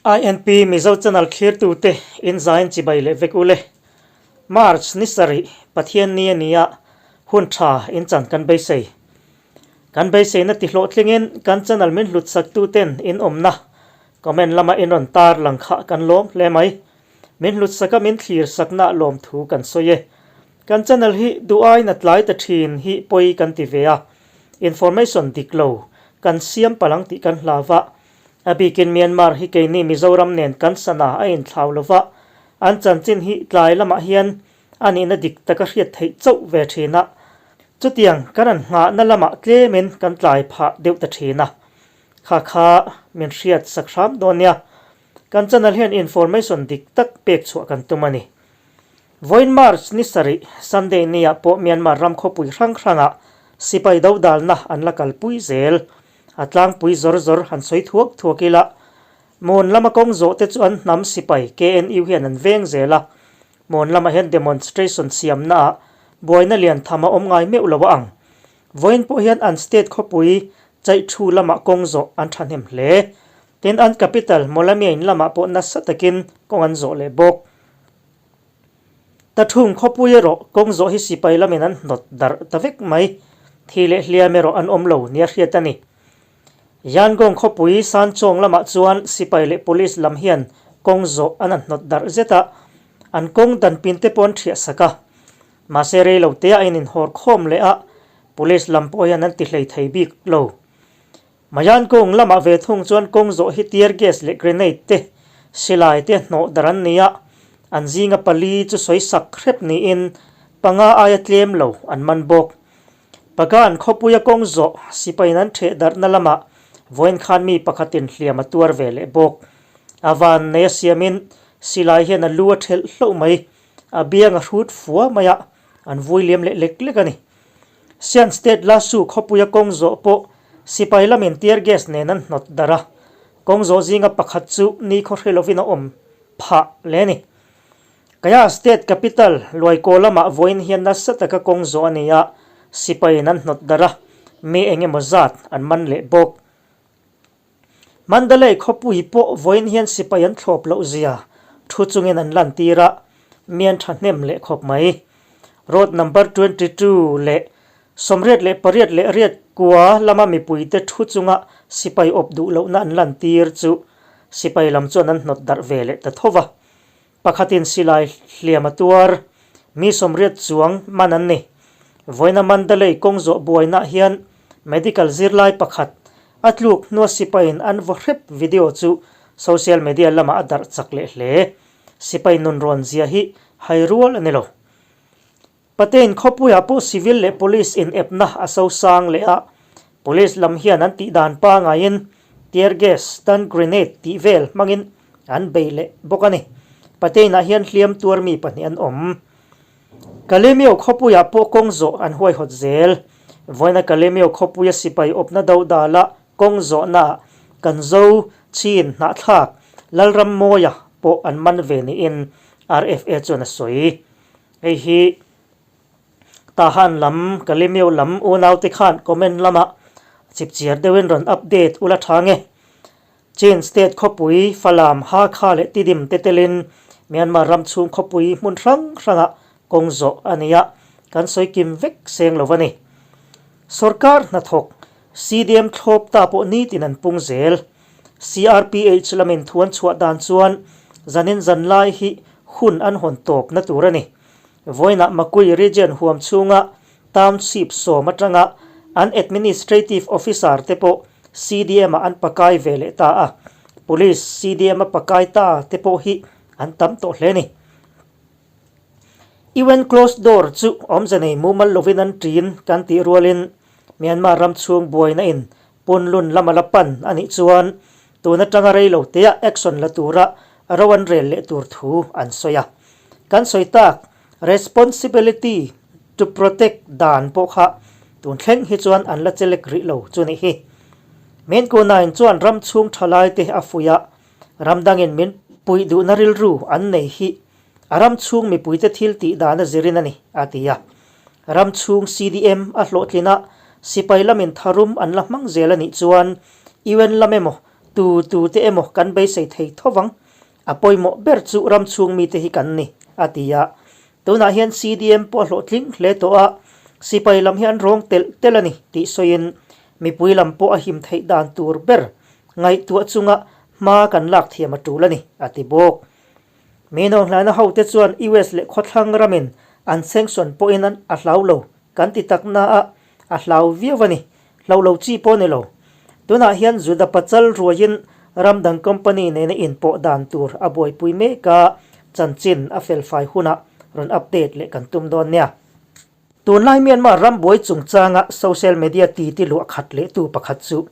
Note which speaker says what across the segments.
Speaker 1: INP Mizo Channel thlirtute in zain chibai leh vek ule. March ni sarih Pathian ni a ni a, hun tha in chan kan beisei. Kan beiseina ti hlawhtlingin kan channel min hlut saktuten in awmna comment lama in rawn tar lang kha kan lawm hle mai. Min hlut saka min thlir sakna lawmthu kan sawi e. Kan channel hi duh aiin a tlai ta thin hi pawi kan ti ve a, information dik lo kan siam palang tih kan hlau va, A bikin Myanmar hi keini Mizoram nen kan sana a inthlau lo va, an chanchin hi tlai lamah hian a nihna dik taka hriat theih chauh ve thin a, chutiang kan an nghahna lamah tlemin kan tlai phah deuh ta thin a. Kha kha min hriat sak hram dawn nia. Kan channel hian information dik tak pek chhuah kan tum a ni. Vawiin March ni sarih, Sunday niah pawh Myanmar ram khawpui hrang hrangah sipai dodalna an la kalpui zel. A tlangpui zawr zawr han sawi thuak thuak ila, Mawn lama kawng zawh te chu an hnam sipai KNU hian an veng zel a, Mawn lamah hian demonstration siamnaah buaina lian tham a awm ngai meuh lo a ang. Vawiin pawh hian an state khawpui Chaihthu lamah kawng zawh an thahnem hle. Tin, an capital Mawlamyain lamah pawh nasa takin kawng an zawh leh bawk. Tathung khawpui erawh kawng zawh hi sipai lamin an hnawt darh ta vek mai. Thi leh hliam erawh an awm lo nia hriat a ni. Yangon khawpui Sanchawng lamah chuan sipai leh police lam hian kawng zawh an han hnawt darh zet a, an kawng dan pin te pawh an thiah sak a. Mahse rei lo te a in inhawr khawm leh a, police lam pawh hian an ti hlei thei bik lo. Mayankung lamah ve thung chuan kawng zawh hi tear gas leh grenade te, silai te hnawh darh an ni a, an zinga pali chu sawi sak hrep niin panga aia tlem lo an man bawk. Pagan khawpuia kawng zawh sipaiin an ṭheh darhna lamah vawiin khan mi pakhatin hliam a tuar ve leh bawk. A van nei a siamin silai hian a lu a ṭhelh hlauh mai, a biang a hrut fua mai a, an vui liam leh lek lek a ni. Sian State Lasu khawpuia kawng zawh pawh sipai lamin tear gas nen an hnawt darh a, kawng zawh zinga pakhat chu ni khaw hre lovin a awm phah hle a ni. Kaya State capital Luaikaw lamah vawiin hian nasa taka kawng zawh a ni a, sipaiin an hnawt darh a, mi eng emaw zat an man leh bawk. Mandalay khawpui pawh vawiin hian sipai an thlawp loh zia thu chungin an lantir a, mi an thahnem leh khawp mai. Road number 22 leh 88 leh riat kua lama mipuite thu chunga sipai awp duh lohna an lantir chu sipai lam chuan an hnawt darh ve leh ta tho va. Pakhatin silai hliam a tuar, mi 80 chuang man an ni. Vawiina Mandalay kawng zawh buainaah hian medical zirlai pakhat a tluk hnua sipaiin an vaw hrep video chu social media lamah a darh chak leh hle. Sipai nunrawn zia hi hai rual a ni lo. Patein khawpuiah pawh civil leh police inepna a sosang leh a, police lam hian an tihdan pangaiin tear gas, stun grenade tih vel hmangin an bei leh bawk a ni. Pateinah hian hliam tuar mi pahnih an awm. Kalemio khawpuiah pawh kawng zawh an huaihawt zel. Vawiina Kalemio khawpuia sipai awpna do dala kawng zawhnaah kan zo chin hnahthlak Lalrammawia pawh an man ve niin RFA chuan a sawi. Hei hi Tahan lam, Kalemio lam unaute khan comment lamah chipchiar deuhin rawn update ula tha nge. Chin state khawpui, Falam, Hakha leh Tidim te telin Myanmar ram chhung khawpui hmun hrang hrangah kawng zawh a ni a, kan sawi kim vek seng lo a ni. Sorkar hnathawk CDM thlawp ta pawh nitin an pung zel. CRPH lamin thu an chhuah dan chuan zanin zan lai hi hun an hawn tawpna tur a ni. Vawiinah Makui region huam chhunga township sawm atanga an administrative officer te pawh CDM ah an pakai ve leh ta a, police CDM a pakai ta te pawh hi an tam tawh hle a ni. UN closed door chu awmze nei mumal lovin an ṭin kan tih rualin Myanmar ram chhung buaina in Punlun lama la pan a nih chuan tun atanga rei lo teah action la tura ro an rel leh tur thu an sawi a. Kan sawi tak responsibility to protect dan pawh kha tun thleng hi chuan an la chelek rih lo chu nih hi. Min Kunain chuan ram chhung thalai te a fuih a, ram dangin min puih duhna rilru an nei hi a ram chhung mipuite thil tih dan a zirin a ni, a ti a. Ram chhung CDM a hlawhtlin a, sipai lamin tharum an la hmang zel a nih chuan UN lam emaw Tu tu te emaw kan beisei thei tho vang. A pawimawh ber chu ram chhung mite hi kan ni, a ti a. Tunah hian CDM pawh a hlawhtling hle tawh a, sipai lam hi an rawng telh telh a ni tih sawiin mipui lam pawh a him theih dan tur ber ngaihtuah chunga hma kan lak thiam a tul a ni, a ti bawk. Mi nawnghlaina hote chuan US leh khawthlang ramin an sanction pawhin an a hlau lo kan ti tak na a, a hlau viau a ni. Hlau lo chi pawh a ni lo. Tunah hian Juda pachal ruaiin ram dang company nena inpawh dan tur a buaipui mek a, chanchin a felfai hunah rawn update leh kan tum dawn nia. Tunlai Myanmar ram buai chungchanga social media titi luah khat lehtu pakhat chu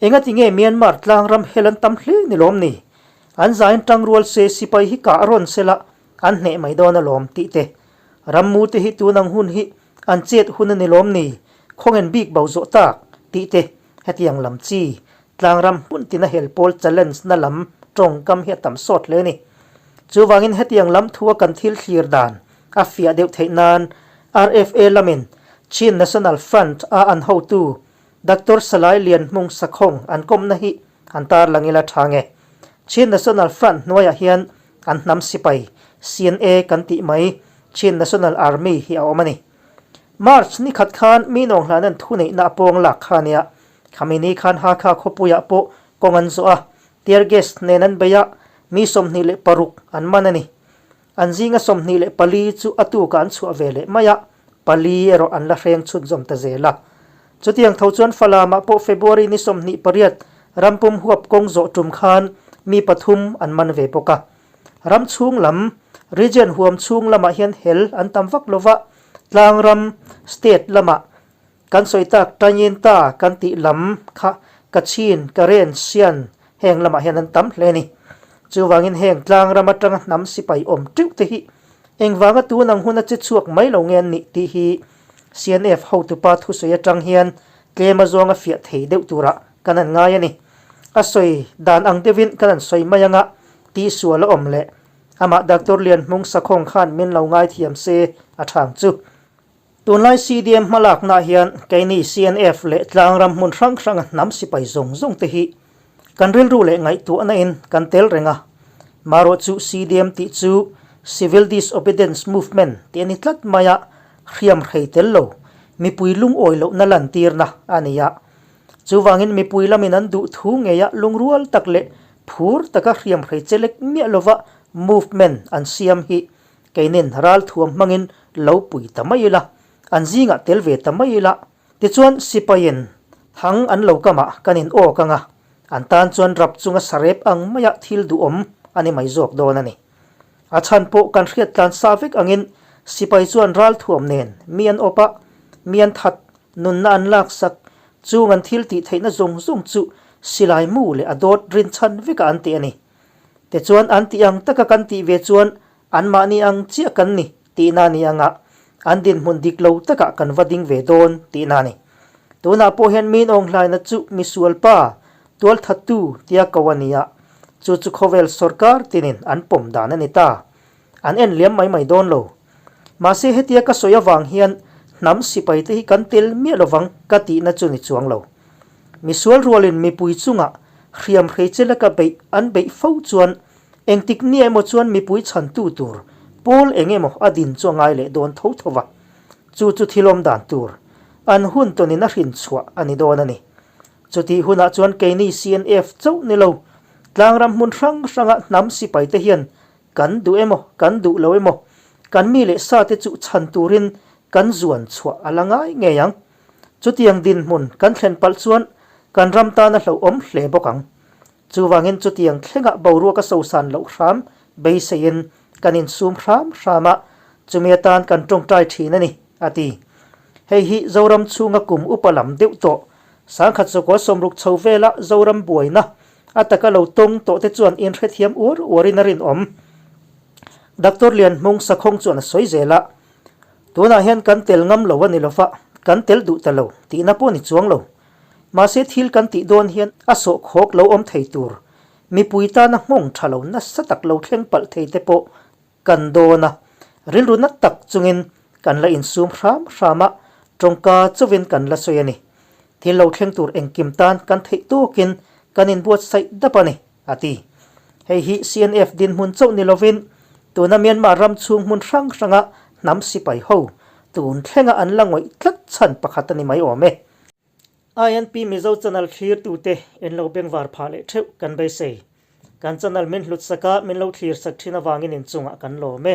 Speaker 1: Engati nge Myanmar tlang ram hel an tam hle ni lawm ni? An zain tangrual se sipai hi kah rawn sela an hneh mai dawn alawm tih te. Rammu te hi tun ang hun hi an chet hun a ni lawm ni? Khawngen bik bo zawh tak tih te hetiang lam chi tlang ram hmun tina hel pawl challenge na lam tawngkam hi a tam sawt hle a ni. Chuvangin hetiang lam thua kan thil thlir dan a fiah deuh theih nan RFA lamin Chin National Front a an hotu Doctor Salai Lianhmung Sakhawng an kawmna hi an tarlang ila tha nge. Chin National Front hnuaiah hian an hnam sipai, CNA kan tih mai, Chin National Army hi a awm a ni. March ni khat khan mi nawnghlain an thuneihna a pawng lak kha nia. Khami ni khan Hakha khawpuiah pawh kawng an zawh a, tear gas nen an bei a, mi 26 an man a ni. An zinga 24 chu a tukah an chhuah ve leh mai a, pali erawh an la hreng chhunzawm ta zel a. Chutiang tho chuan Falamah pawh February ni 28 rampum huap kawng zawh tum khan mi pathum an man ve bawk a. Ram chhung lam, region huam chhung lamah hian hel an tam vak lo va, tlang ram, state, lamah kan sawi tak Tanyinta kan tih lam kha Kachin, Karen, Sian heng lamah hian an tam hle a ni. Chuvangin heng tlang ram atanga hnam sipai awm teuh te hi engvanga tun ang huna che chhuak mai lo nge an nih tih hi CNF hotupa thusawi atang hian tlem azawnga fiah thei deuh turah kan han ngai a ni. A sawi dan ang deuhin kan han sawi mai anga tihsual a awm leh amah Doctor Lianhmung Sakhawng khan min lo ngaithiam se a thang chu. Tunlai CDM hmalaknaah hian keini CNF leh tlangram hmun hrang hranga hnam sipai zawng zawng te hi kan rilru leh ngaihtuahna in kan tel reng a. Marawh chu CDM tih chu Civil Disobedience Movement tih a ni tlat mai a, hriam hrei tel lo, mipui lungawi lohna lantirna a ni a. Chuvangin mipui lamin an duh thu ngeia lungrual tak leh phur taka hriam hrei chelek miah lova movement an siam hi Keinin ralthuam hmangin lo pui ta mai ila, an zingah tel ve ta mai ila, tichuan sipaiin thang an lo kamah kan in awk anga, an tan chuan rap chunga sarep ang maia thil duhawm a ni mai zawk dawn a ni. A chhan pawh kan hriat tlan sa vek angin sipai chuan ralthuam nen mi an awp a, mi an that, nunna an laksak, chung an thil tih theihna zawng zawng chu silai mu leh a dawt rinchhan vekah an ti a ni. Tichuan an tih ang taka kan tih ve chuan anmahni ang chiah kan ni tihna a ni anga an dinhmun dik lo takah kan va ding ve dawn tihna a ni. Tunah pawh hian min awnghlaina chu misualpa, tualthattu tia ko a ni a, chu chu khawvel sawrkar tinin an pawm dan a ni ta. An en liam mai mai dawn lo. Mahse hetia ka sawi avang hian hnam sipai te hi kan tel miah lovang ka tihna chu ni chuang lo. Misual rualin mipui chungah hriam hreichela ka beih an beih fo chuan engtik nia emaw chuan mipui chhantu tur pawl eng emaw a din chu a ngai leh dawn tho tho va, chu chu thil awm dan tur an hun tawnin a hrin chhuah a ni dawn a ni. Chutih hunah chuan keini CNF chauh ni lo, tlangram hmun hrang hranga hnam sipaite hian kan duh emaw kan duh lo emaw kan mi leh sate chu chhan turin kan zuan chhuah a la ngai ngei ang. Chutiang dinhmun kan thlen palh chuan kan ram tan a hlauhawm hle bawk ang. Chuvangin chutiang thlengah boruak a sosan loh hram beiseiin kan insum hram hram a, chumi atan kan tawngtai thin a ni, a ti. Hei hi Zoram chhunga kum upa lam deuh tawh, sangkhat sawkaw sawmruk chho vela Zoram buaina a taka lo tawng tawh te chuan inhrethiam uar uarin a rinawm. Doctor Lianhmung Sakhawng chuan a sawi zel a. Tunah hian kan tel ngam lo a ni lova, kan tel duh ta lo tihna pawh ni chuang lo. Mahse thil kan tih dawn hian a sawhkhawk lo awm thei tur, mipui tana nghawng tha lo nasa tak lo thleng palh thei te pawh kan dawn a, rilru na tak chungin kan la insum hram hram a, tawngka chauhin kan la sawi a ni. Thil lo thleng tur engkim tan kan theih tawkin kan inbuatsaih dap a ni, a ti. Hei hi CNF dinhmun chauh ni lovin tuna Myanmar ram chhung hmun hrang hranga hnam sipai ho tun thlenga an la ngawih tlat chhan pakhat a ni mai awm e. INP Mizo channel thlirtute in lo bengvar phah leh theuh kan beisei. Kan channel min hlut saka min lo thlir sak thin avangin inchungah kan lawm e.